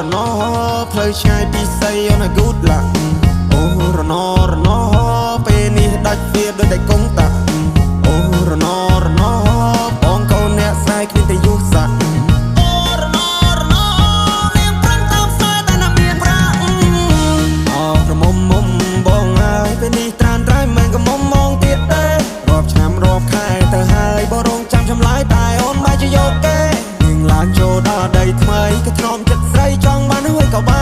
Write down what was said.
រណផ្លូវឆ្ងាយពីស័យអូន good luck អូរណរណពេលនេះដាច់វាដូចតែកុងតាក់អូរណរណបងកូនអ្នកស្រែគ្មានតែយុស័កអូរណរណនាងប្រឹងតាមខ្សែតែណាមានប្រាក់អោក្រមុំមុំបងហើយពេលនេះត្រានត្រៃមិនក៏មុំមងទៀតទេរាប់ឆ្នាំរាប់ខែទៅហើយបងរងចាំចម្លើយតែអូនបែរជាយកគេនឹងឡើងចូលដល់ដីថ្មីក៏ធ្នមចិត្តស្រីចង់បានហើយក៏បាន។